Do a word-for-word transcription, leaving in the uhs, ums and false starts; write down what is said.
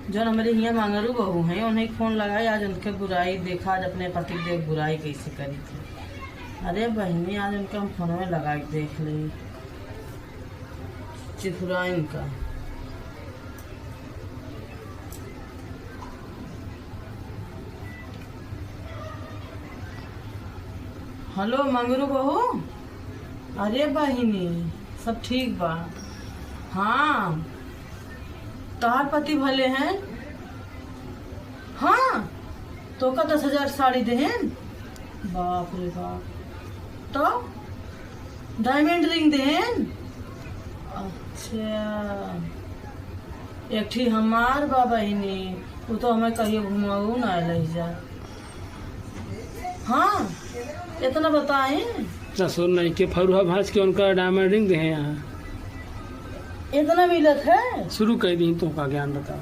जौन हमरे हियाँ मंगरू बहू हैं, उन्हें फोन लगाई, आज उनके बुराई देखा, आज अपने पति के देख बुराई कैसे करी थी। अरे बहिनी, आज उनके हम फोन में लगाई देख ले, चिथुराइन का। हेलो मंगरू बहू। अरे बहिनी, सब ठीक बा? हाँ, तोहार पति भले हैं? हाँ, तोका दस हजार साड़ी देहेन। बाप रे बाप। तो डायमंड रिंग देहेन? अच्छा, एक ठी हमार बा बहिनी, उ तो हमें कहियो घुमाऊ ना ले जा। हाँ, इतना बताएं। ससुर नहीं के फरुहा भाज के उनका डायमंड रिंग देहे यहाँ। इतना मिलत है? शुरू कर दी तो का ज्ञान बतावे।